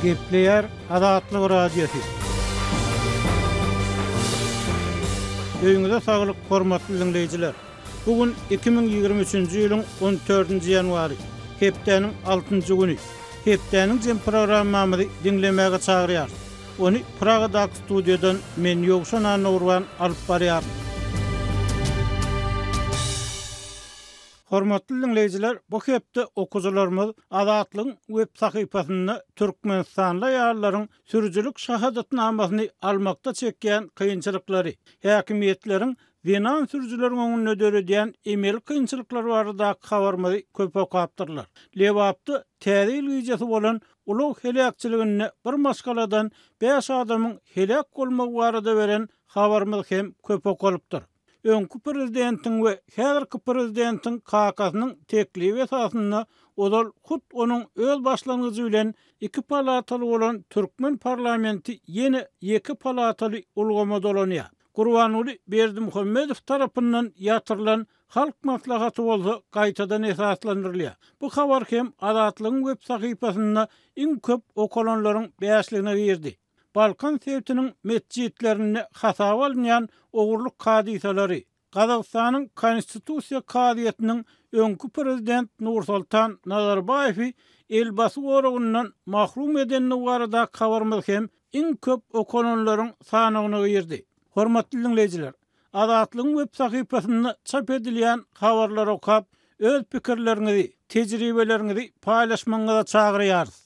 Gepleýär Azatlyk Radiosy. Öýüňize saglyk hormatly diňleýjiler! Bu gün 2023-nji ýylyň on dördünji ýanwary, hepdäniň altynjy güni. Hepdäniň jem programmamyzy diňlemäge çagyrýarys. Ony Pragadaky studiýadan men Ýowşan Annagurban alyp barýaryn. Hormatly diňleýjiler, bu hepde okyjylarymyz Azatlygyň web sahypasynda türkmenistanly aýallaryň sürüjilik şahadatnamasyny almakda çekýän kynçylyklary, häkimiýetleriň zenan sürüjileriň öňünde döredýän emeli kynçylyklary baradaky habarymyzy köp okapdyrlar. Lebapda Täze ýyl gijesi bolan ulag heläkçiliginde bir maşgaladan bäş adamyň heläk bolmagy barada beren habarymyz hem köp okalypdyr. Öňki prezidentiň we häzirki prezidentiň kakasynyň teklibi esasynda ozal hut onuň öz başlangyjy bilen iki palataly bolan türkmen parlamenti ýene ýeke palataly ulgama dolanýar. Gurbanguly Berdimuhamedow tarapyndan ýatyrylan Halk Maslahaty bolsa gaýtadan esaslandyrylýar. Bu habar hem Azatlygyň web sahypasynda iň köp okalanlaryň bäşligine girdi. Balkan sebitiniň metjitlerinde hasaba alynýan ogurlyk hadysalary, Gazagystanyň Konstitusiýa kazyýetiniň öňki prezident Nursoltan Nazarbaýewi elbasy goragyndan mahrum edendigi baradaky habarymyz hem iň köp okalanlaryň sanawyna girdi. Hormatly diňleýjiler, Azatlygyň web sahypasynda çap edilýän habarlary okap, öz pikirleriňizi, tejribeleriňizi paýlaşmagyňyza çagyrýarys.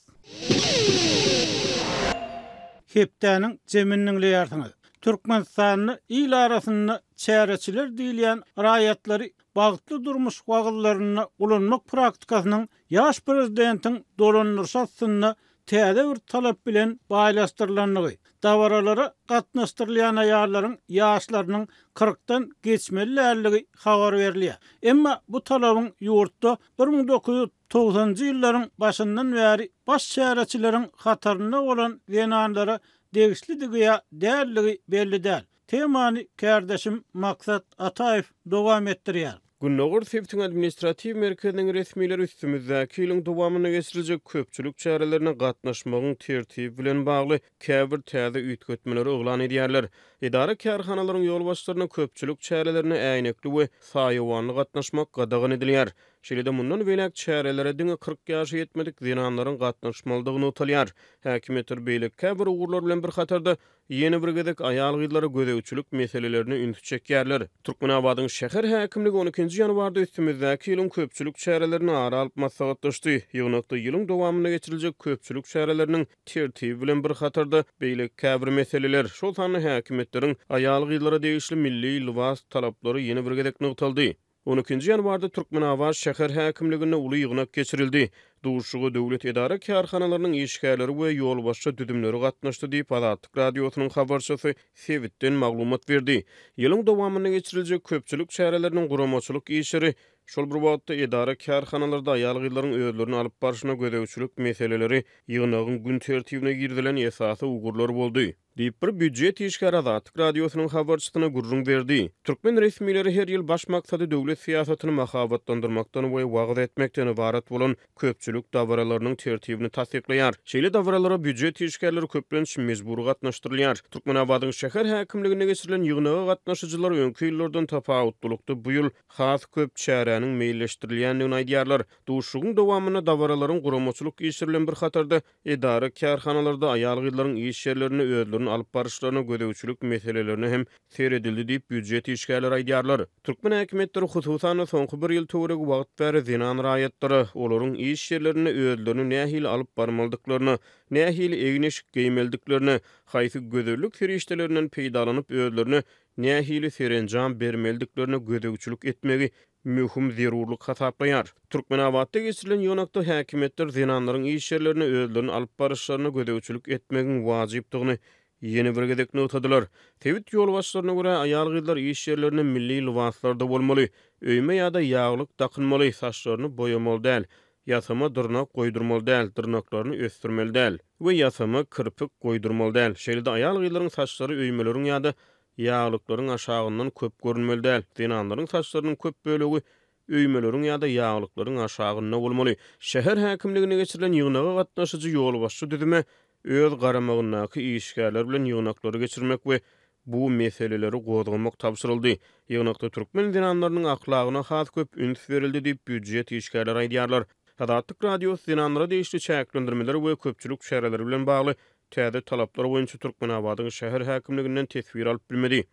Hepdäniň jemini diňleýärsiňiz. Türkmenistanda il arasynda çäreçiler diýilýän raýatlary bagtly durmuş wagyzlarynda ulanmak praktikasynyň ýaş prezidentiň dolandyryşy astynda täze bir talap bilen baýlaşdyrylandygy, dabaralara gatnaşdyrylýan aýallaryň ýaşlarynyň kyrkdan geçmeli däldigi habar berilýär. Emma bu talabyň ýurtda 1990-njy ýyllaryň başyndan bäri baş çäreçileriň hatarynda bolan zenanlara degişlidigi ýa däldigi belli däl. Temany kärdeşim Maksat Ataýew dowam etdirýär. Gündogar sebitiň administratiw merkeziniň resmileri üstümizdäki ýylyň dowamynda geçiriljek köpçülik çärelerine gatnaşmagyň tertibi bilen bagly käbir täze üýtgetmeleri yglan edýärler. Edara-kärhanalaryň ýolbaşçylaryna köpçülik çärelerine äýnekli we saýawanly gatnaşmak gadagan edilýär. Şeýle-de mundan beýläk çärelere diňe 40 ýaşa ýetmedik zenanlaryň gatnaşmalydygy nygtalýar. Häkimiýetler beýleki käbir ugurlar bilen bir hatarda, Ýene bir gezek aýal-gyzlara gözegçilik meselelerine ünsi çekýärler. Türkmenabadyň şäher häkimligi on ikinji ýanwarda üstümizdäki ýylyň köpçülik çärelerini ara alyp maslahatlaşdy. Ýygnakda ýylyň dowamynda geçiriljek köpçülik çäreleriniň tertibi bilen bir hatarda, beýleki käbir meseleler, şol sanda häkimiýetleriň aýal-gyzlara degişli milli lybas talaplary ýene bir gezek nygtaldy. On ikinji ýanwarda Türkmenabat şäher häkimliginde uly ýygnak geçirildi. Duşuşyga döwlet edara-kärhanalarynyň işgärleri we ýolbaşçy düzümleri gatnaşdy diýip, Azatlyk Radiosynyň habarçysy sebitden maglumat berdi. Ýylyň dowamynda geçiriljek köpçülik çäreleriniň guramaçylyk işleri, şol bir wagtda edara-kärhanalarda aýal-gyzlaryň özlerini alyp barşyna gözegçilik meseleleri ýygnagyň gün tertibine girizilen esasy ugurlar boldy. Diýip, bir býujet işgäri Azatlyk Radiosynyň habarçysyna gürrüň berdi. Türkmen resmileri her ýyl baş maksady döwlet syýasatyny mahabatlandyrmakdan we wagyz etmekden ybarat bolan köpçülik dabaralarynyň tertibini tassyklaýar. Şeýle dabaralara býujet işgärleri köplenç mejbury gatnaşdyrylýar. Türkmenabadyň şäher häkimliginde geçirilen ýygnaga gatnaşyjylar öňki ýyllardan tapawutlylykda bu ýyl has köp çäräniň meýilleşdirilýändigini aýdýarlar. Duşuşygyň dowamynda dabaralaryň guramaçylyk işleri bilen bir hatarda, Edara-kärhanalarda aýal-gyzlaryň iş ýerlerinde özlerini alyp baryşlaryna gözegçilik meselelerine hem seredildi diýip, býujet işgärleri aýdýarlar. Türkmen häkimiýetleri, hususan-da, soňky bir ýyl töweregi wagt bäri zenan raýatlara, olaryň iş ýerlerinde özlerini nähili alyp barmalydyklaryna, nähili egin-eşik geýmelidiklerine, haýsy gözellik serişdelerinden peýdalanyp özlerine nähili serenjam bermelidiklerine gözegçilik etmegi möhüm zerurlyk hasaplaýar. Türkmenabatda geçirilen ýygnakda häkimiýetler zenanlaryň iş ýerlerinde özlerini alyp baryşlaryna gözegçilik etmegiň wajypdygyny ýene bir gezek nygtadylar. Sebit ýolbaşçylaryna görä, aýal-gyzlar iş ýerlerinde milli lybaslarda bolmaly, öýme ýa-da ýaglyk dakynmaly, saçlaryny boýamaly däl, ýasama dyrnak goýdurmaly däl, dyrnaklaryny ösdürmeli däl we ýasama kirpik goýdurmaly däl. Şeýle-de aýal-gyzlaryň saçlary öýmeleriň ýa-da Ýaglyklaryň aşagyndan köp görünmeli däl. Zenanlaryň saçlarynyň köp bölegi öýmeleriň ýa-da ýaglyklaryň aşagynda bolmaly. Şäher häkimliginde geçirilen ýygnaga gatnaşyjy ýolbaşçy düzüme. öz garamagyndaky işgärler bilen ýygnaklary geçirmek we bu meseleleri gozgamak tabşyryldy. Ýygnakda türkmen zenanlarynyň ahlagyna has köp üns berildi diýip, býujet işgärleri aýdýarlar. Azatlyk Radiosy zenanlara degişli çäklendirmeler we köpçülik çäreleri bilen bagly täze talaplar boýunça Türkmenabadyň şäher häkimliginden teswir alyp bilmedi.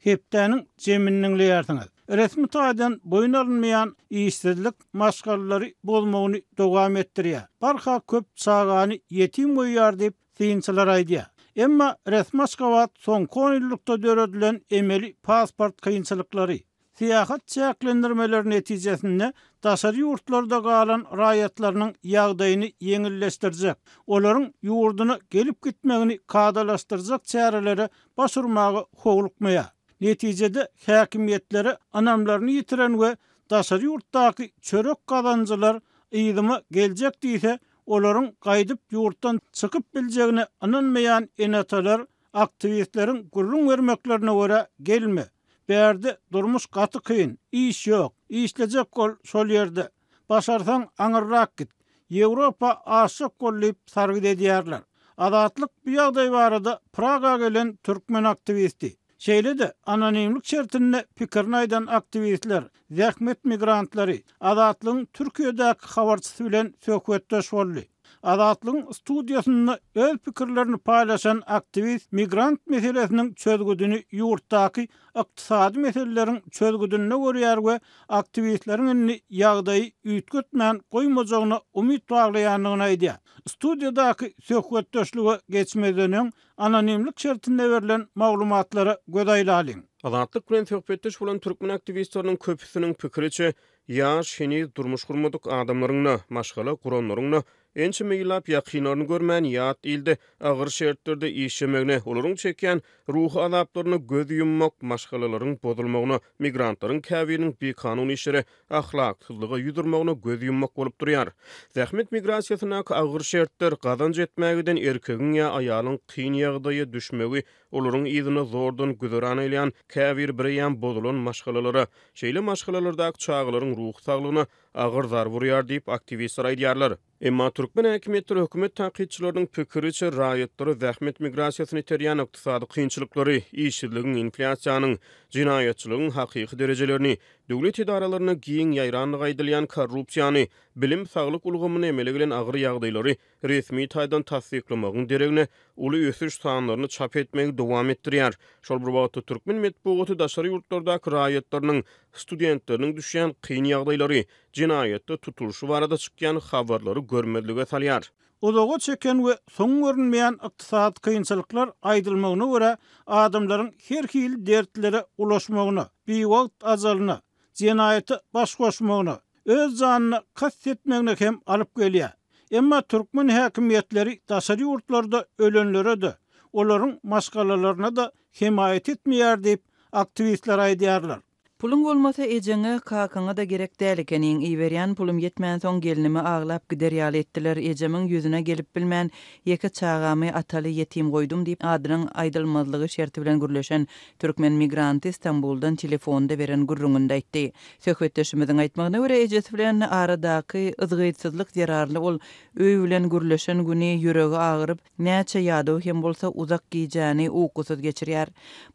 Hepdäniň jemini diňleýärsiňiz. Resmi taýdan boýun alynmaýan işsizlik maşgalalary bozmagyny dowam etdirýär. Barha köp çagany ýetim goýýar diýip, synçylar aýdýar. Emma resmi Aşgabat soňky onýyllykda döredilen emeli pasport kynçylyklary, syýahat çäklendirmeleri netijesinde daşary ýurtlarda galan raýatlarynyň ýagdaýyny ýeňilleşdirjek, olaryň ýurduna gelip-gitmegini kadalaşdyrjak çärelere baş urmaga howlukmaýar. Netijede häkimiýetlere ynamlaryny ýitiren we daşary ýurtdaky çörek gazanjylar yzyma geljek diýse, olaryň gaýdyp ýurtdan çykyp biljegine ynanmaýan ene-atalar aktiwistleriň gürrüň bermeklerine görä gelme, bärde durmuş gaty kyn, iş ýok, işlejek bol şol ýerde, başarsaň aňyrrak git, Ýewropa aşjak bol diýip sargyt edýärler. Azatlyk bu ýagdaý barada Praga gelen türkmen aktiwisti, şeýle-de anonimlik şertinde pikirini aýdan aktiwistler, zähmet migrantlary, Azatlygyň Türkiýedäki habarçysy bilen söhbetdeş boldy. Azatlygyň studiýasynda öz pikirlerini paýlaşan aktiwist migrant meselesiniň çözgüdini ýurtdaky ykdysady meseleleriň çözgüdinde görýär we aktiwistleriň indi ýagdaýy üýtgetmän goýmajagyna umyt baglaýandygyny aýdýar. Studiýadaky söhbetdeşlige geçmezden öň, anonimlik şertinde berlen maglumatlara göz aýlalyň. Azatlyk bilen söhbetdeş bolan türkmen aktiwistleriniň köpüsiniň pikiriçe, Ýaş, heniz durmuş gurmadyk adamlaryň-da, maşgala guranlaryň-da ençeme ýyllap ýakynlaryny görmän, ýat ilde, agyr şertlerde işlemegine, olaryň çekýän ruhy azaplaryna göz ýummak, maşgalalaryň bozulmagyna, migrantlaryň käbiriniň bikanun işlere, ahlaksyzlyga ýüz urmagyna göz ýummak bolup durýar. Zähmet migrasiýasyndaky agyr şertler, gazanç etmäge giden erkegiň ýa aýalyň kyn ýagdaýa düşmegi Olaryň yzyna zordan güzeran aýlaýan käbir bireýýäm bozulan maşgalalara, şeýle maşgalalardaky çagalaryň ruhy saglygyna agyr zarba urýar diýip, aktiwistler aýdýarlar. Emma türkmen häkimiýetleri hökümet tankytçylarynyň pikiriçe, raýatlary zähmet migrasiýasyna iterýän ykdysady kynçylyklary, işsizligiň, inflýasiýanyň, jenaýatçylygyň hakyky derejelerini, döwlet edaralarynda giň ýaýrandygy aýdylýan korrupsiýany, bilim, saglyk ulgamynda emele gelen agyr ýagdaýlary resmi taýdan tassyklamagyň deregine, uly ösüş sanlaryny çap etmegi dowam etdirýär. Şol bir wagtda, türkmen metbugaty daşary ýurtlardaky raýatlarynyň, studentleriniň düşýän kyn ýagdaýlary, jenaýatda tutulyşy barada çykýan habarlary görmezlige salýar. Uzaga çeken we soňy görünmeýän ykdysady kynçylyklar aýdylmagyna görä, adamlaryň her hili dertlere ulaşmagyna, biwagt ajalyna, jenaýata baş goşmagyna, öz janyna kast etmegine hem alyp gelýär. Emma türkmen häkimiýetleri daşary ýurtlarda ölenlere-de, olaryň maşgalalaryna-da hemaýat etmeýär diýip, aktiwistler aýdýarlar. Puluň bolmasa ejeňe, kakaňa-da gerek däl ekeniň. Iberýän pulum ýetmänsoň gelnimi aglap gider ýaly etdiler. Ejemiň ýüzüne gelip bilmän, ýeke çagamy ataly ýetim goýdum diýip, adynyň aýdylmazlygy şerti bilen gürleşen Türkmen migranty Stambuldan telefonda beren gürrüňinde aýtdy. Söhbetdeşimiziň aýtmagyna görä, ejesi bilen aradaky yzgytsyzlyk zerarly ol öý bilen gürleşen güni ýüregi agyryp, näçe ýadaw hem bolsa uzak gijäni ukusyz geçirýär.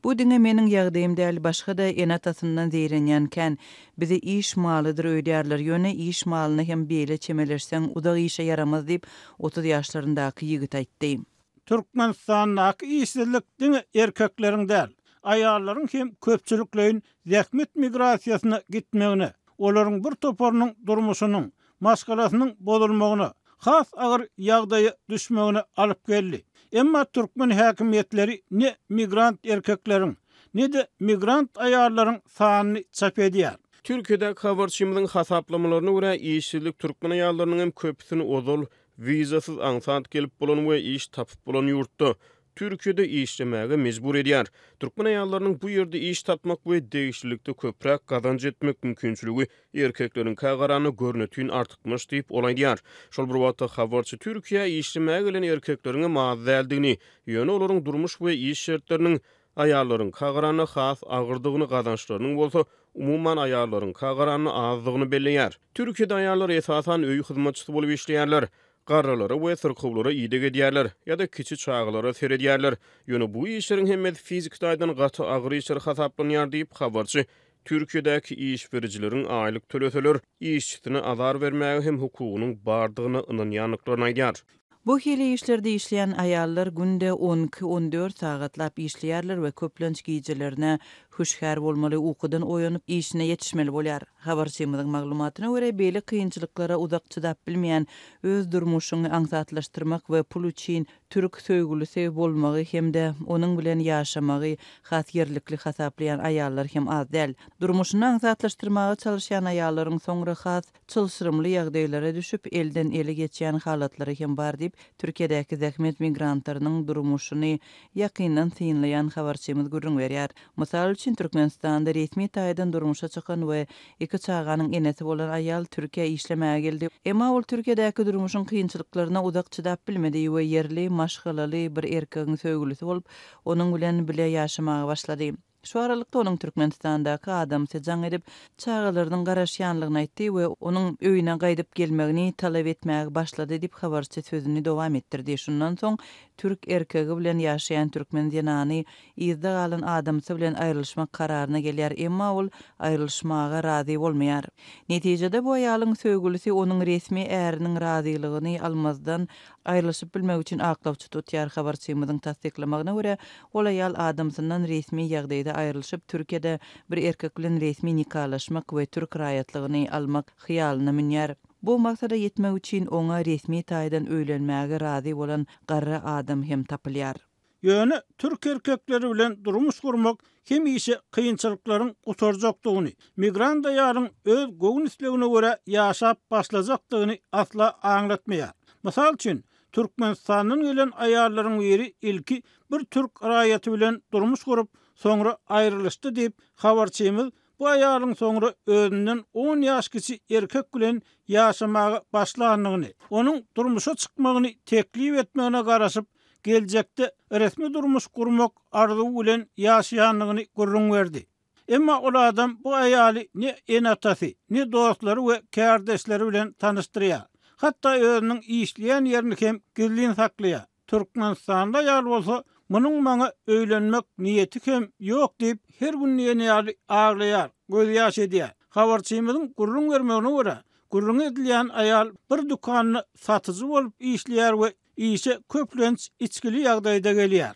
Bu diňe meniň ýagdaýym däl, başga-da ene-atasyndan zeýrenýän kän. Bizi iş malydyr öýdýärler, ýöne iş malyna hem beýle çemeleşseň uzak işe ýaramaz diýip, 30 ýaşlaryndaky ýigit aýtdy. Türkmenistandaky işsizlik diňe erkekleriň däl, aýallaryň hem köpçülikleýin zähmet migrasiýasyna gitmegine, olaryň bir toparynyň durmuşynyň, maşgalasynyň bozulmagyna, has agyr ýagdaýa düşmegine alyp geldi. Emma türkmen häkimiýetleri ne migrant erkekleriň, ne-de migrant aýallaryň sanyny çap edýär. Türkiýedäki habarçymyzyň hasaplamalaryna görä, işsizlik türkmen aýallarynyň hem köpüsini ozal Wizasyz aňsat gelip bolan we iş tapyp bolan ýurtda, Türkiýede işlemäge mejbur edýär. Türkmen aýallarynyň bu ýerde iş tapmak we degişlilikde köpräk gazanç etmek mümkinçiligi erkekleriňkä garanda görnetin artykmaç diýip, ol aýdýar. Şol bir wagtda, habarçy Türkiýä işlemäge gelen erkekleriňem az däldigini, ýöne olaryň durmuş we iş şertleriniň aýallaryňka garanda has agyrdygyny, gazançlarynyň bolsa umuman aýallaryňka garanda azdygyny belleýär. Türkiýede aýallar esasan öý hyzmatçysy bolup işleýärler. garrylara we syrkawlara ideg edýärler ýa-da kiçi çagalara seredýärler. Ýöne bu işleriň hemmesi fiziki taýdan gaty agyr işler hasaplanýar diýip, habarçy Türkiýedäki iş berijileriň aýlyk töleseler, işçisine azar bermäge hem hukugynyň bardygyna ynanýandyklaryny aýdýar. Bu hili işlerde işleýän aýallar günde on iki, on dört sagatlap işleýärler we köplenç gijelerine hüşgär bolmaly, ukudan oýanyp, işine ýetişmeli bolýar. Habarçymyzyň maglumatyna görä, beýle kynçylyklara uzak çydap bilmeýän, öz durmuşyňy aňsatlaşdyrmak we pul üçin türk söýgülisi bolmagy hem-de onuň bilen ýaşamagy has ýerlikli hasaplaýan aýallar hem az däl. Durmuşyny aňsatlaşdyrmaga çalyşýan aýallaryň soňra has çylşyrymly ýagdaýlara düşüp, elden ele geçýän halatlary hem bar diýip, Türkiýedäki zähmet migrantlarynyň durmuşyny ýakyndan synlaýan habarçymyz gürrüň berýär. Mysal üçin, Türkmenistanda resmi taýdan durmuşa çykan we iki çaganyň enesi bolan aýal Türkiýä işlemäge geldi. Emma ol Türkiýedäki durmuşyň kynçylyklaryna uzak çydap bilmedi we ýerli maşgalaly bir erkegiň söýgülisi bolup, onuň bilen bile ýaşamaga başlady. Şu aralykda onuň Türkmenistandaky adamsy jaň edip, çagalarynyň garaşýanlygyny aýtdy we onuň öýüne gaýdyp gelmegini talap etmäge başlady diýip, habarçy sözüni dowam etdirdi. Şundan soň türk erkegi bilen ýaşaýan türkmen zenany yzda galan adamsy bilen aýrylyşmak kararyna gelýär, emma ol aýrylyşmaga razy bolmaýar. Netijede bu aýalyň söýgülisi onuň resmi äriniň razylygyny almazdan aýrylyşyp bilmek üçin aklawçy tutýar. Habarçymyzyň tassyklamagyna görä, ol aýal adamsyndan resmi ýagdaýda aýrylyşyp, Türkiýede bir erkek bilen resmi nikalaşmak we türk raýatlygyny almak hyýalyna münýär. Bu maksada ýetmek üçin oňa resmi taýdan öýlenmäge razy bolan garry adam hem tapylýar. Ýöne türk erkekleri bilen durmuş gurmak hemişe kynçylyklaryň gutarjakdygyny, migrant aýalyň öz göwün islegine görä ýaşap başlajakdygyny asla aňlatmaýar. Mysal üçin, Türkmenistandan gelen aýallaryň biri ilki bir türk raýaty bilen durmuş gurup, soňra aýrylyşdy diýip, habarçymyz bu aýalyň soňra özünden on ýaş kiçi erkek bilen ýaşamaga başlandygyny, onuň durmuşa çykmagyny teklip etmegine garaşyp, geljekde resmi durmuş gurmak arzuwy bilen ýaşaýandygyny gürrüň berdi. Emma ol adam bu aýaly ne ene-atasy, ne dostlary we kärdeşleri bilen tanyşdyrýar. Hatda özüniň işleýän ýerini hem gizlin saklaýar. Türkmenistanly aýal bolsa, munuň maňa öýlenmek niýeti hem ýok diýip, her gün diýen ýaly aglaýar, gözýaş edýär. Habarçymyzyň gürrüň bermegine görä, gürrüňi edilýän aýal bir dükanda satyjy bolup işleýär we işe köplenç içgili ýagdaýda gelýär.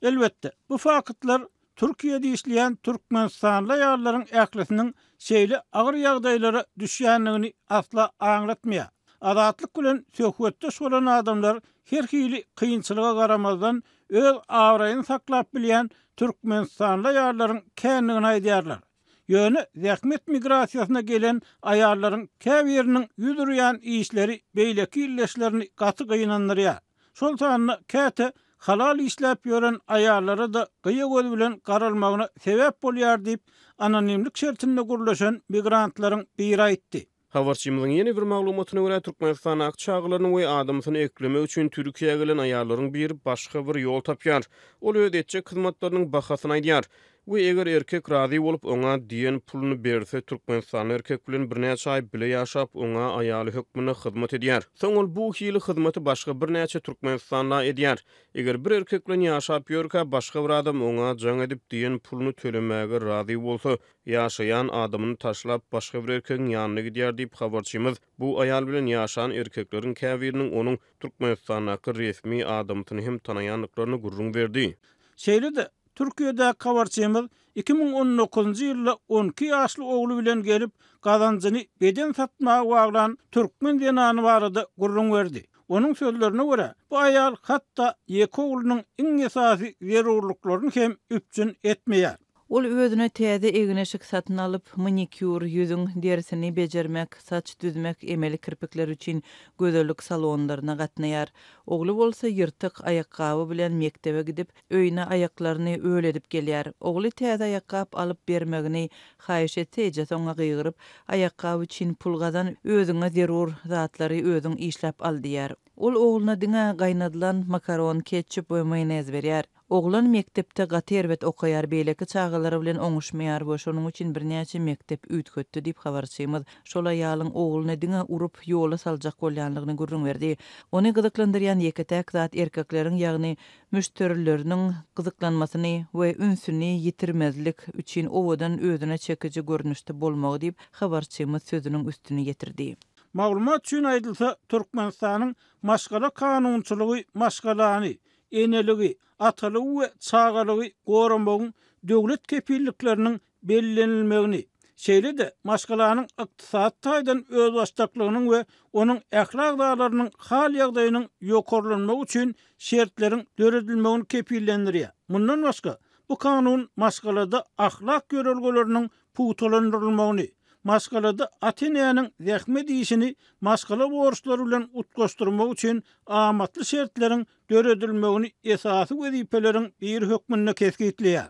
Elbetde, bu faktlar Türkiýede işleýän türkmenistanly aýallaryň ählisiniň şeýle agyr ýagdaýlara düşýändigini asla aňlatmaýar. Azatlyk bilen söhbetdeş bolan adamlar her hili kynçylyga garamazdan öz abraýyny saklap bilýän türkmenistanly aýallaryň kändigini aýdýarlar. Ýöne zähmet migrasiýasyna gelen aýallaryň käbiriniň ýüz urýan işleri beýleki ildeşlerini gaty gynandyrýar. Şol sanda käte halal işläp ýören aýallara-da gyýa göz bilen garalmagyna sebäp bolýar diýip, anonimlik şertinde gürleşen migrantlaryň biri aýtdy. Habarçymyzyň ýene bir maglumatyna görä, Türkmenistandaky çagalaryny we adamsyny eklemek üçin Türkiýä gelen aýallaryň biri başga bir ýol tapýar. Ol öz etjek hyzmatlarynyň bahasyny aýdýar we eger erkek razy bolup, oňa diýen puluny berse, türkmenistanly erkek bilen birnäçe aý bile ýaşap, oňa aýaly hökmünde hyzmat edýär. Soň ol bu hili hyzmaty başga birnäçe türkmenistanla edýär. Eger bir erkek bilen ýaşap ýörkä, başga bir adam oňa jaň edip, diýen puluny tölemäge razy bolsa, ýaşaýan adamyny taşlap, başga bir erkegiň ýanyna gidýär diýip, habarçymyz bu aýal bilen ýaşan erkekleriň käbiriniň onuň Türkmenistandaky resmi adamsyny hem tanaýandyklaryny gürrüň berdi. Şeýle-de, Türkiýedäki habarçymyz 2019-njy ýylda on iki ýaşly ogly bilen gelip, gazanjyny beden satmaga baglan türkmen zenany barada gürrüň berdi. Onuň sözlerine görä, bu aýal hatda ýeke oglunyň iň esasy zerurlyklaryny hem üpjün etmeýär. Ol özüne täze egin-eşik satyn alyp, manikýur, ýüzüň derisini bejermek, saç düzmek, emeli kirpikler üçin gözellik salonlaryna gatnaýar. Ogly bolsa ýyrtyk aýakgaby bilen mekdebe gidip, öýüne aýaklaryny öl edip gelýär. Ogly täze aýakgap alyp bermegini haýyş etse, ejesi oňa gygyryp, Aýakgap üçin pul gazan, özüňe zerur zatlary özüň işläp al diýýär. Ol ogluna diňe gaýnadylan makaron, ketçup we maýonez berýär. Oglan mekdepde gaty erbet okaýar, beýleki çagalary bilen oňuşmaýar we şonuň üçin birnäçe mekdep üýtgetdi diýip, habarçymyz şol aýalyň ogluny diňe urup, ýola saljak bolýanlygyny gürrüň berdi. Ony gyzyklandyrýan ýeke-täk zat erkekleriň, ýagny müşderileriniň gyzyklanmasyny we ünsüni ýitirmezlik üçin owadan, özüne çekiji görnüşde bolmagy diýip, habarçymyz sözüniň üstüni ýetirdi. Maglumat üçin aýdylsa, Türkmenistanyň maşgala kanunçylygy maşgalany, eneligi, atalygy we çagalygy goramagyň döwlet kepillikleriniň bellenilmegini, şeýle-de maşgalanyň ykdysady taýdan özbaşdaklygynyň we onuň ähli agzalarynyň hal-ýagdaýynyň ýokarlanmagy üçin şertleriň döredilmegini kepillendirýär. Mundan başga, bu kanun maşgalada ahlak ýörelgeleriniň pugtalandyrylmagyny, maşgalada ata-enäniň zähmet işini maşgala borçlary bilen utgaşdyrmak üçin amatly şertleriň döredilmegini esasy wezipeleriň biri hökmünde kesgitleýär.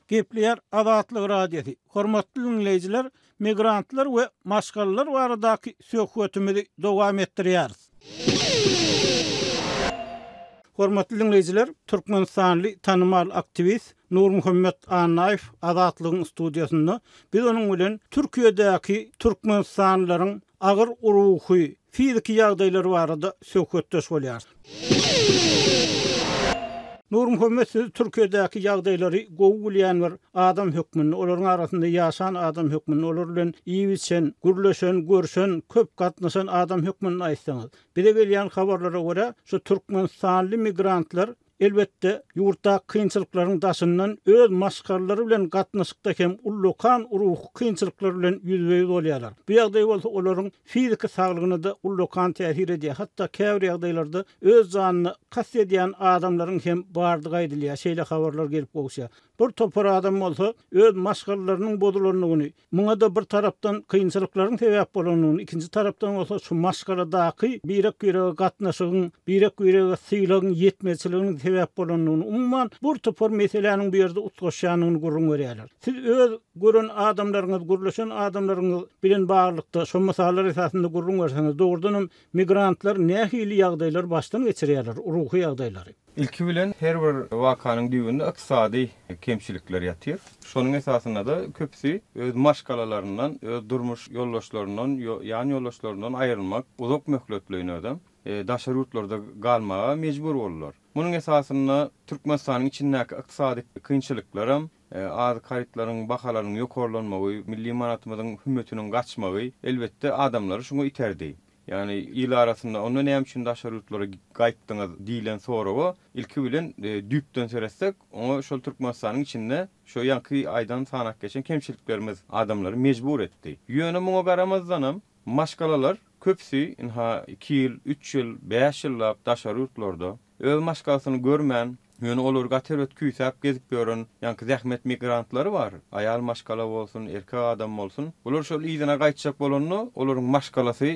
Gepleýär Azatlyk Radiosy, Hormatly diňleýjiler, migrantlar we maşgalalar baradaky söhbetimizi dowam etdirýäris. Hormatly diňleýjiler, türkmenistanly tanymal aktiwist Nurmuhammet Annaýew Azatlygyň studiýasynda. Biz onuň bilen Türkiýedäki türkmenistanlylaryň agyr ruhy, fiziki ýagdaýlary barada söhbetdeş bolýarys. Nurmuhammet siz Türkiýedäki ýagdaýlary gowy bilýän bir adam hökmünde, olaryň arasynda ýaşan adam hökmünde, olar bilen iýip-içen, gürleşen, görşen, köp gatnaşan adam hökmünde aýtsaňyz, bize gelýän habarlara görä, şu türkmenistanly migrantlar Elbetde, ýurtdaky kynçylyklaryň daşyndan öz maşgalalary bilen gatnaşykda hem ullakan ruhy kynçylyklar bilen ýüzbe-ýüz bolýarlar. Bu ýagdaý bolsa olaryň fiziki saglygyna-da ullakan täsir edýär. Hatda käbir ýagdaýlarda öz janyna kast edýän adamlaryň hem bardygy aýdylýar, şeýle habarlar gelip gowuşýar. Bir topar adam bolsa öz maşgalalarynyň bozulandygyny, Muňa-da bir tarapdan kynçylyklaryň sebäp bolandygyny, ikinji tarapdan bolsa şu maşgaladaky birek-birege gatnaşygyň, birek-birege sylagyň ýetmezçiliginiň sebäp bolandygyny, umuman, bir topar meseläniň bu ýerde utgaşýandygyny gürrüň berýärler. Siz öz gören adamlaryňyz, gürleşen adamlaryňyz bilen baglylykda şo mysallar esasynda gürrüň berseňiz, dogrudanam migrantlar nähili ýagdaýlary başdan geçirýärler, ruhy ýagdaýlary? Ilki bilen, her bir wakanyň düýbünde ykdysady kemçilikler ýatyr. Şonuň esasynda-da köpüsi öz maşgalalaryndan, öz durmuş ýoldaşlaryndan, ýan ýoldaşlaryndan aýrylmak, uzak möhletleýin özem, daşary ýurtlarda galmaga mejbur boldular. Munuň esasynda Türkmenistanyň içindäki ykdysady kynçylyklaram, azyk harytlaryň bahalarynyň ýokarlanmagy, milli manatymyzyň hümmetiniň gaçmagy, elbetde, adamlary şuňa iterdi. Ýagny il arasynda onda näme üçin daşary ýurtlara gaýtdyňyz diýlen soraga ilki bilen düýpden seretsek, oňa şol Türkmenistanyň içinde şo ýaňky aýdan sanap geçen kemçiliklerimiz adamlary mejbur etdi. Ýöne muňa garamazdanam maşgalalar köpüsi ynha iki ýyl, üç ýyl, bäş ýyllap daşary ýurtlarda öz maşgalasyny görmän, Ýöne olary gaty erbet küýsäp gezip ýören ýaňky zähmet migrantlary bar. Aýal maşgala bolsun, erkek adam bolsun. Bular şol yzyna gaýtjak bolanda, olaryň maşgalasy,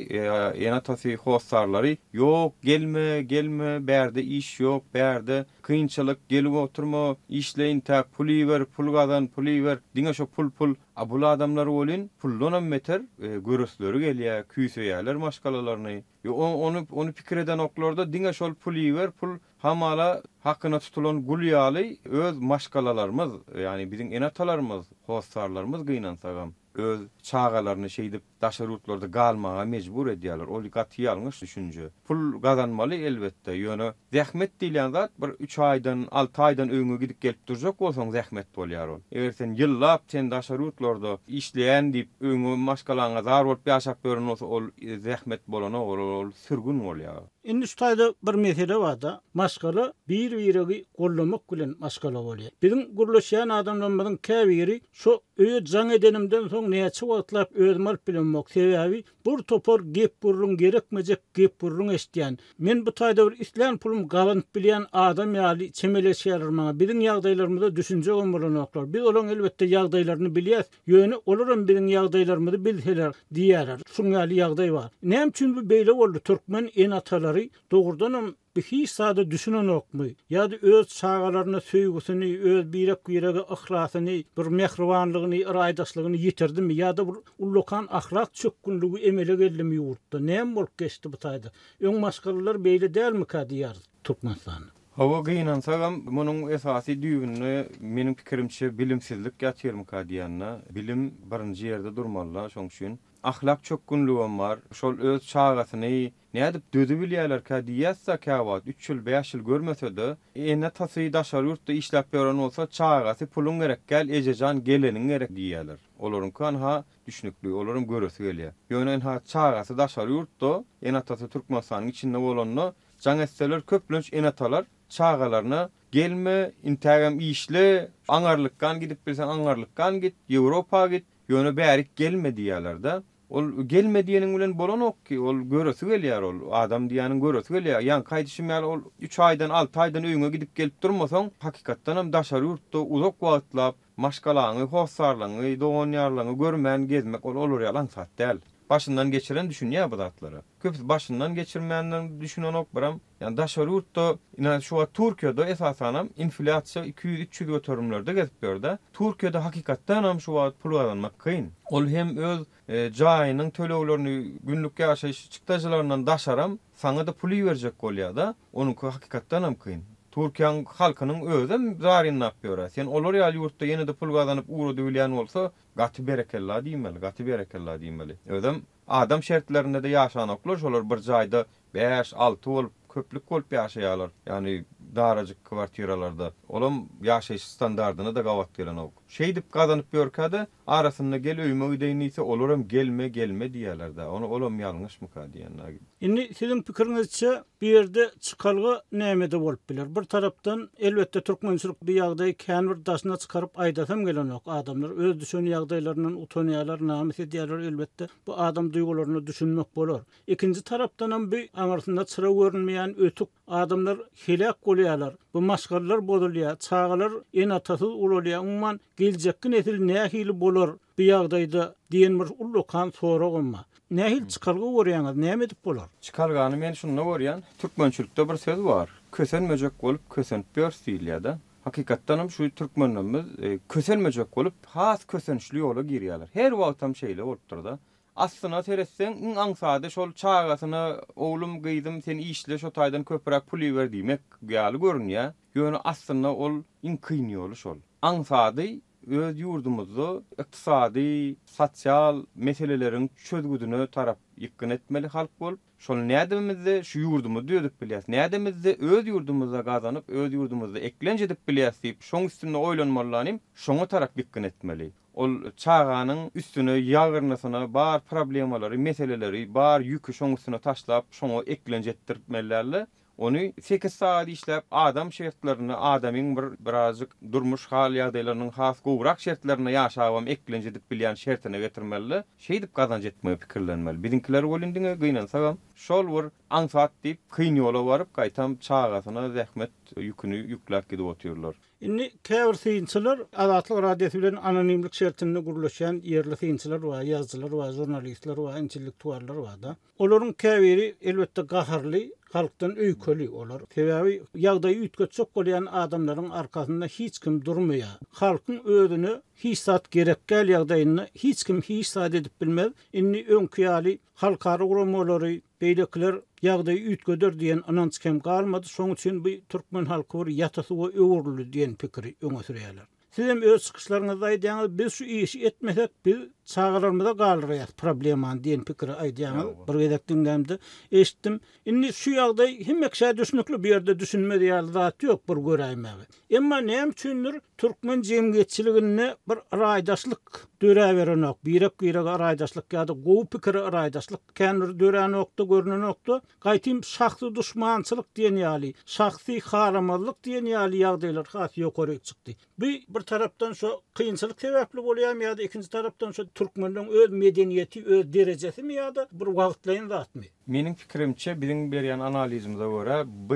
ene-atasy, hossarlary, Ýok, gelme, gelme, bärde iş ýok, bärde kynçylyk, gelip oturma, işle intäk, pul iber, pul gazan, pul iber, diňe şo pul-pul. A bul adamlar welin puldanam beter göresleri gelýär, küýseýärler maşgalalaryny. Ýo, ony pikir edenoklar-da, diňe şol pul iber, pul Hamala hakyna tutulan gul ýaly öz maşgalalarymyz, ýagny biziň ene-atalarymyz, hossarlarymyz gynansagam, öz çagalaryny şeýdip daşary ýurtlarda galmaga mejbur edýärler. Ol gaty ýalňyş düşünje. Pul gazanmaly elbetde, ýöne zähmet diýilýän zat bir üç aýdan, alty aýdan öýüňe gidip gelip durjak bolsaň zähmet bolýar ol. Eger sen ýyllap sen daşary ýurtlarda işleýän diýip öýüňe maşgalaňa zar bolup ýaşap ýören bolsa ol zähmet bolanok, ol ol sürgün bolýar. Indi şu taýda bir mesele barda, maşgala bir-biregi goldamak bilen maşgala bolýar. Biziň gürleşýän adamlarymyzyň käbiri şo öýe jaň edenimden soň näçe wagtlap özümi alyp bilemok, sebäbi bir topar gep-gürrüň gerekmejek gep-gürrüň eşidýän. Men bu taýda bir islän pulumy gazanyp bilýän adam ýaly çemeleşýärler maňa. Biziň ýagdaýlarymyza düşünjegem bolanoklar. Biz olaň elbetde ýagdaýlaryny bilýäs, Ýöne olaram biziň ýagdaýlarymyzy bilseler diýýärler. Şuň ýaly ýagdaý bar. Näme üçin bu beýle boldy? Türkmen ene-atalary dogrudanam bu hiç zada düşünenokmy? Ýa-da öz çagalaryna söýgüsini, öz birek-birege yhlasyny, bir mähribanlygyny, raýdaşlygyny ýitirdimi? Ýa-da bir ullakan ahlak çökgünligi emele geldimi ýurtda? Näme bolup geçdi bu taýda? Öň maşgalalar beýle dälmikä diýýäris. Türkmenistanda. Hawa, gynansagam, munuň esasy düýbünde, meniň pikirimçe, bilimsizlik ýatyrmyka diýýän-de. Bilim birinji ýerde durmaly-da, şoň üçin. Ahlak çökgünligem bar. Şol öz çagasyny nädip dözübilýärlerkä diýýäs-de käwagt, üç ýyl, bäş ýyl görmese-de, ene-atasy daşary ýurtda işläp ýören bolsa, çagasy puluň gerek däl, ejejan geleniň gerek diýýärler. Olaryňky anha düşnükli, olaram göresi gelýär. Ýöne ynha çagasy daşary ýurtda, ene-atasy Türkmenistanyň içinde bolanda, jaň etseler köplenç ene-atalar çagalaryna gelme, intägem işle, aňarlykgan gidip bilseň aňarlykgan git, Ýewropa git, Ýöne bärik gelme diýýärler-de. Ol gelme diýeniň bilen bolanok ki, ol göresi gelýär ol. Adam diýýäniň göresi gelýär. Ýaňky aýdyşym ýaly ol üç aýdan, alty aýdan öýüňe gidip gelip durmasaň, hakykatdanam daşary ýurtda uzak wagtlap maşgalaňy, hossarlaryňy, dogan-ýarlaryňy görmän gezmek ol olar ýaly aňsat däl. Başyndan geçiren düşünýär bu zatlara. Köpüsi başyndan geçirmändir düşünenok biram. Ýani daşary ýurtda ine şu wagt Türkiýede esasanam inflýasiýa 200 300 göterimlerde gezip ýörde. Türkiýede hakykatdanam şu wagt pul gazanmak kyn. Ol hem öz jaýynyň töleglerini günlük ýaşaýyş çykdajylaryndan daşaram saňa-da pul iberjek bolýada. Onuňky hakykatdanam kyn. Türkiýäň halkynyň özem zarynlap ýörä. Sen olar ýaly ýurtda ýene-de pul gazanyp ugradybilýän bolsa gaty berekella diýmeli, gaty berekella diýmeli. Özem Adam şertlerinde-de ýaşanoklar, şolar bir jaýda bäş, alty bolup, köplük bolup ýaşaýarlar. Ýagny darajyk kwartiralarda. Olam ýaşaýyş standardyna-da gabat gelenok. Şeýdip gazanyp ýörkä-de, arasynda gel öýüme gideýin diýse, olaram gelme, gelme diýýärler-dä. Ony olam ýalňyşmyka diýen. Indi siziň pikiriňizçe, bu ýerde çykalga nämede bolup biler? Bir tarapdan, elbetde, türkmençilik bu ýagdaýy kän bir daşyna çykaryp aýdasam gelenok. Adamlar öz düşen ýagdaýlaryndan utanýarlar, namys edýärler, elbetde, bu adam duýgularyna düşünmek bolar. Ikinji tarapdanam bu aňyrsynda çyra görünmeýän ötük, adamlar heläk bolýarlar, bu maşgalalar bozulýar, çagalar ene-atasyz ulalýar, umuman, geljekki nesil nähili bolar bu ýagdaýda diýen bir ullakan soragam bar. Nähili çykalga görýäňiz, näme edip bolar? Çykalgany men şunda görýän, türkmençilikde bir söz bar, kösenmejek bolup kösenip ýörüs diýilýär-de. Hakykatdanam şu türkmenlerimiz kösenmejek bolup has kösençli ýola girýärler. Her wagtam şeýle bolupdyr-da. Aslyna seretseň iň aňsady şol çagasyna oglum, gyzym sen işle şo taýdan köpräk pul iber diýmek ýaly görünýär. Ýöne aslynda ol iň kyn ýoly şol. Aňsady öz ýurdumyzda ykdysady, sosial meseleleriň çözgüdine tarap ýykgyn etmeli halk bolup, şol nädemizde şu ýurdumyzy düzedip bilýäs, nädemizde öz ýurdumyzda gazanyp, öz ýurdumyzda eklenç edip bilýäs diýip, şoň üstünde oýlanmalylanym, şoňa tarap ýykgyn etmeli. Ol çaganyň üstüne, ýagyrnysyna bar problemalary, meseleleri, bar ýüki şoň üstüne taşlap, şoňa eklenç etdirtmeli dälde, Ony sekiz sagat işläp, adam şertlerinde, adamyň bir birazjyk durmuş hal-ýagdaýlarynyň has gowurak şertlerinde ýaşabam eklenç edip bilýän şertine getirmeli-de, şeýdip gazanç etmegi pikirlenmeli. Biziňkiler welin diňe gynansagam, şol bir aňsat diýip, kyn ýola baryp, gaýtam çagasyna zähmet ýüküni ýükläp gidip otyrlar. Indi käbir synçylar, Azatlyk Radiosy bilen anonimlik şertinde gürleşýän ýerli synçylar bar, ýazyjylar bar, žurnalistler bar, intellektuallar bar-da. Olaryň käbiri, elbetde, gaharly, halkdan öýkeli olar. Sebäbi ýagdaýy üýtgetjek bolýan adamlaryň arkasynda hiç kim durmaýar. Halkyň özüne hiç zat gerek däl ýagdaýynda hiç kim hiç zat edip bilmez. Indi öňki ýaly halkara guramalary, beýlekiler ýagdaýy üýtgeder diýen ynanç hem galmady. Şonuň üçin bu türkmen halky bir ýata suwa öwrüldi diýen pikiri öňe sürýärler. Sizem öz çykyşlaryňyzda aýdýaňyz, biz şu işi etmesek, biz çagalarymyza galdyrýas problemany diýen pikiri aýdýaňyz. Bir gezek diňlämde eşitdim. Indi şu ýagdaý hemme kişä düşnükli, bu ýerde düşünmez ýaly zat ýok bir göräýmäge. Emma näme üçindir türkmen jemgyýetçiliginde bir raýdaşlyk döräberenok, birek-birege raýdaşlyk ýa-da gowy pikire raýdaşlyk kän bir döränokda, görnenokda. Gaýtym şahsy duşmançylyk diýen ýaly, şahsy halamazlyk diýen ýaly ýagdaýlar has ýokaryk çykdy. Bu bir tarapdan şo kynçylyk sebäpli bolýarmy ýa-da ikinji tarapdan şo türkmenleň öz medeniýeti, öz derejesimi ýa-da bir wagtlaýyn zatmy? Meniň pikirimçe, biziň berýän analizimize görä, bu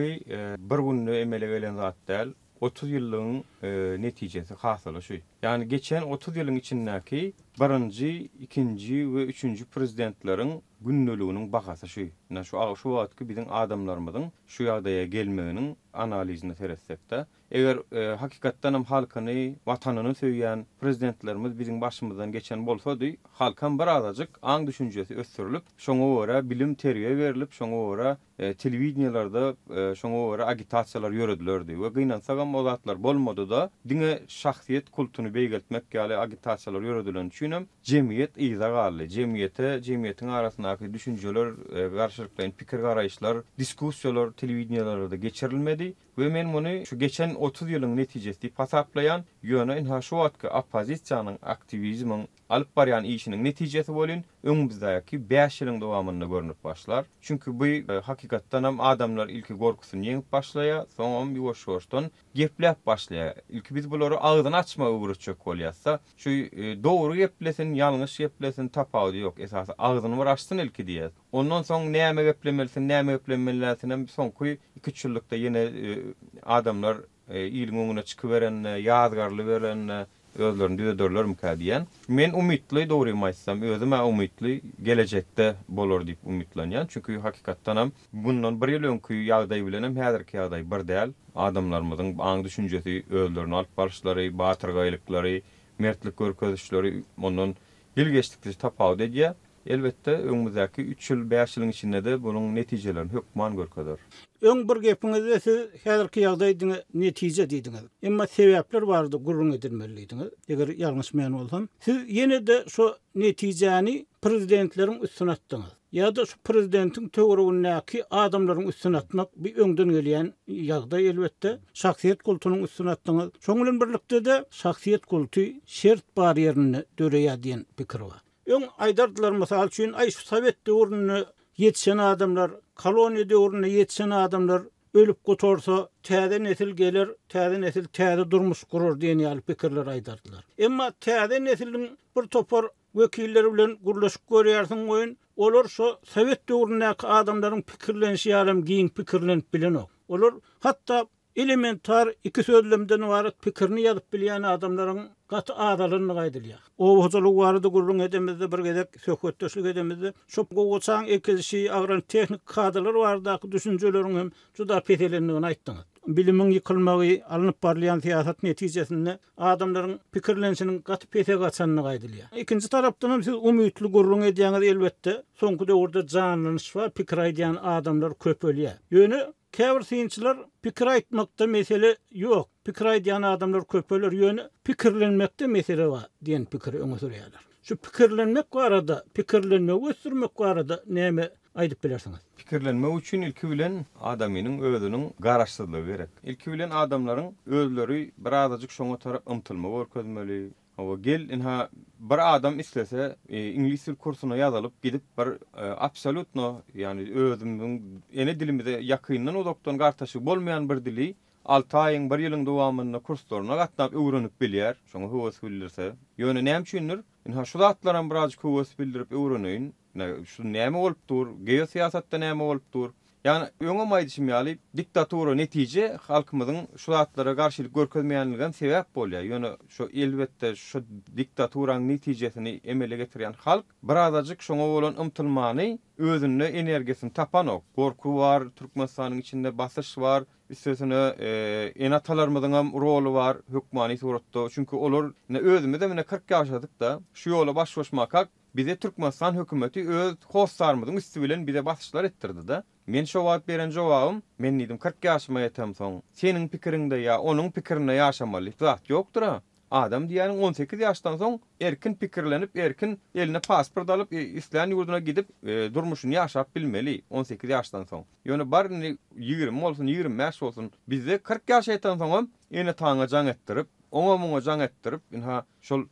bir günde emele gelen zat däl, 30 ýyllygyň netijesi, hasyly şu. Ýagny geçen 30 ýylyň içindäki birinji, ikinji we üçünji prezidentleriň gündeliginiň bahasy şu. Ine şu şu wagtky biziň adamlarymyzyň şu ýagdaýa gelmeginiň analizine seretsek-de, eger hakykatdanam halkyny, watanyny söýýän prezidentlerimiz biziň başymyzdan geçen bolsady, halkam birazajyk aň-düşünjesi ösdürilip, şoňa görä bilim-terbiýe berlip, şoňa görä telewideniýelerde şoňa görä agitasiýalar ýöredilerdi we gynansagam o zatlar bolmady-da, diňe şahsyýet kultuny beýgeltmek ýaly agitasiýalar ýöredileni üçinem jemgyýet yza galdy. Jemgyýete, jemgyýetiň arasyndaky düşünjeler, garşylyklaýyn pikir-garaýyşlar, diskussiýalar telewideniýelerde geçirilmedi we men muny şu geçen 30 ýylyň netijesi diýip hasaplaýan, ýöne ynha şu wagtky oppozisiýanyň, aktiwizmiň, Alyp barýan işiniň netijesi welin öňümizdäki bäş ýylyň dowamynda görnüp başlar. Çünki bu hakykatdanam adamlar ilki gorkusyny ýeňip başlaýar, soňam ýuwaş-ýuwaşdan gepläp başlaýar. Ilki biz bulary agzyny açmagy öwretjek bolýasda. Şu dogry geplesin, ýalňyş geplesin tapawudy ýok. Esasy agzyny bir açsyn ilki diýýäs. Ondan soň näme geplemelisin, näme geplemeli dälsinem soňky iki-üç ýyllykda ýene adamlar Iliň öňüne çykyberende, ýazgarylyberende özlerini düzederlermikä diýýän. Men umytly, dogrymy aýtsam, özüm-ä umytly, gelejekde bolar diýip umytlanýan. Çünki hakykatdanam mundan bir ýyl öňki ýagdaý bilenem häzirki ýagdaý bir däl. Adamlarymyzyň aň-düşünjesi, özlerini alyp baryşlary, batyrgaýlyklary, mertlik görkezişleri ondan ýyl geçdikçe tapawut edýär. Elbetde, öňümizdäki üç ýyl, bäş ýylyň içinde-de munuň netijelerini hökman görkezer. Öň bir gepiňizde siz häzirki ýagdaý diňe netije diýdiňiz. Emma sebäpler barada gürrüň edilmeli diýdiňiz, eger ýalňyşmaýan bolsam. Siz ýene-de şo netijäni prezidentleriň üstüne atdyňyz. Ýa-da şu prezidentiň töweregindäki adamlaryň üstüne atmak bu öňden gelýän ýagdaý elbetde. Şahsyýet kultunyň üstüne atdyňyz. Şoň bilen birlikde-de şahsyýet kulty şert bar ýerinde döreýär diýen pikir bar. Öň aýdardylar mysal üçin, aý şu sowet döwründe ýetişen adamlar, koloniýa döwründe ýetişen adamlar ölüp gutarsa, täze nesil geler, täze nesil täze durmuş gurar diýen ýaly pikirleri aýdardylar. Emma täze nesiliň bir topar wekilleri bilen gürleşip görýärsiň welin, olar şo sowet döwründäki adamlaryň pikirlenişi ýalam giň pikirlenip bilenok. Olar hatda Elementar iki sözlemden ybarat pikirini ýazyp bilýän adamlaryň gaty azalandygy aýdylýar. Oba hojalygy barada gürrüň edemizde bir gezek söhbetdeşlik edemizde şo gowaçaň ekilişi, agrotehniki kadalar baradaky düşünjeleriň hem juda peselendigini aýtdyňyz. Bilimiň ýykylmagy, alnyp barylýan syýasat netijesinde adamlaryň pikirlenişiniň gaty pese gaçandygy aýdylýar. Ikinji tarapdan hem siz umytly gürrüň edýäňiz elbetde, soňky döwürde janlanyş bar, pikir aýdýan adamlar köpelýär. Ýöne Käbir synçylar pikir aýtmakda mesele ýok, pikir aýdýan adamlar köpeler, ýöne pikirlenmekde mesele bar diýen pikiri öňe sürýärler. Şu pikirlenmek barada, pikirlenmegi ösdürmek barada näme aýdyp bilersiňiz? Pikirlenmek üçin ilki bilen adamynyň özüniň garaşsyzlygy gerek. Ilki bilen adamlaryň özleri birazajyk şoňa tarap ymtylma görkezmeli, Hawa, gel, ynha, bir adam islese, iňlis dil kursuna ýazylyp gidip bir absolýutno, ýagny özümiziň ene dilimize ýakyndan-uzakdan gartaşygy bolmaýan bir dili alty aýyň, bir ýylyň dowamynda kurslaryna gatnap öwrenip bilýär, şoňa höwes bildirse. Ýöne näme üçindir, ynha, şu zatlaram birazjyk höwes bildirip öwreneýin, ine, şu näme bolup dur, geosyýasatda näme bolup dur, Ýagny, öňem aýdyşym ýaly, diktatura netije halkymyzyň şu zatlara garşylyk görkezmeýänligem sebäp bolýar. Ýöne şo elbetde şo diktaturanyň netijesini emele getirýän halk birazajyk şoňa bolan ymtylmany özünde energiýasyny tapanok. Gorky bar, Türkmenistanyň içinde basyş bar, üstesine ene-atalarymyzyňam roly bar hökmany suratda. Çünki olar ine özümizem ine 40 ýaşadyk-da, şu ýola baş goşmakak Bize Türkmenistan hökümeti öz hossarymyzyň üsti bilen bize basyşlar etdirdi-de. Men şo wagt beren jogabym, men diýdim, 40 ýaşyma ýetemsoň, seniň pikiriňde ýa onuň pikirinde ýaşamaly zat ýokdur-a. Adam diýýäniň 18 ýaşdan soň erkin pikirlenip, erkin eline pasport alyp, islän ýurduna gidip, durmuşyny ýaşap bilmeli, 18 ýaşdan soň. Ýöne bar indi 20 bolsun, 25 bolsun, bizde 40 ýaşa ýetensoňam ene-ataňa jaň etdirip, oňa-muňa jaň etdirip, ynha, şol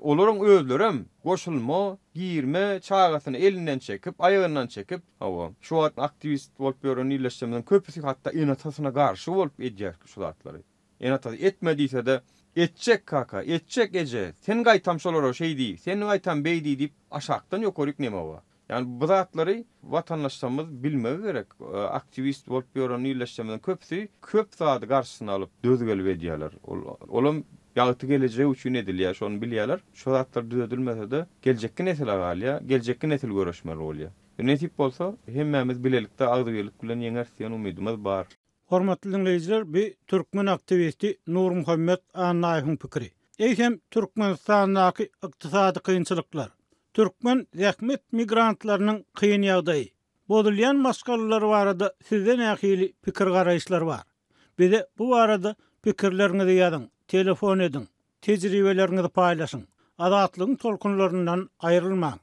olaryň özlerem goşulma, girme, çagasyny elinden çekip, aýagyndan çekip, hawa, şu wagt aktiwist bolup ýören ildeşlerimiziň köpüsi hatda ene-atasyna garşy bolup edýär şu zatlary. Ene-atasy etme diýse-de, etjek kaka, etjek eje, sen gaýtam şolara şeý diý, sen gaýtam beý diý diýip, aşakdan ýokaryk neme bar. Ýagny bu zatlary watandaşlarymyz bilmegi gerek. Aktiwist bolup ýören ildeşlerimiziň köpüsi köp zady garşysyna alyp, döz gelip edýärler. Ol olam Ýagty gelejek üçin edilýär, şony bilýärler. Şo zatlar düzedilmese-de, geljekki nesile galýar, geljekki nesil göreşmeli bolýar. Nesip bolsa, hemmämiz bilelikde agzybirlik bilen ýeňeris diýen umydymyz bar. Hormatly diňleýjiler, bu türkmen aktiwisti Nurmuhammet Annaýewiň pikiri. Eýsem, Türkmenistandaky ykdysady kynçylyklar, türkmen zähmet migrantlarynyň kyn ýagdaýy, bozulýan maşgalalar barada sizde nähili pikir-garaýyşlar bar? Bize bu barada pikirleriňizi ýazyň, telefon ediň, tejribeleriňizi paýlaşyň. Azatlygyň tolkunlaryndan aýrylmaň!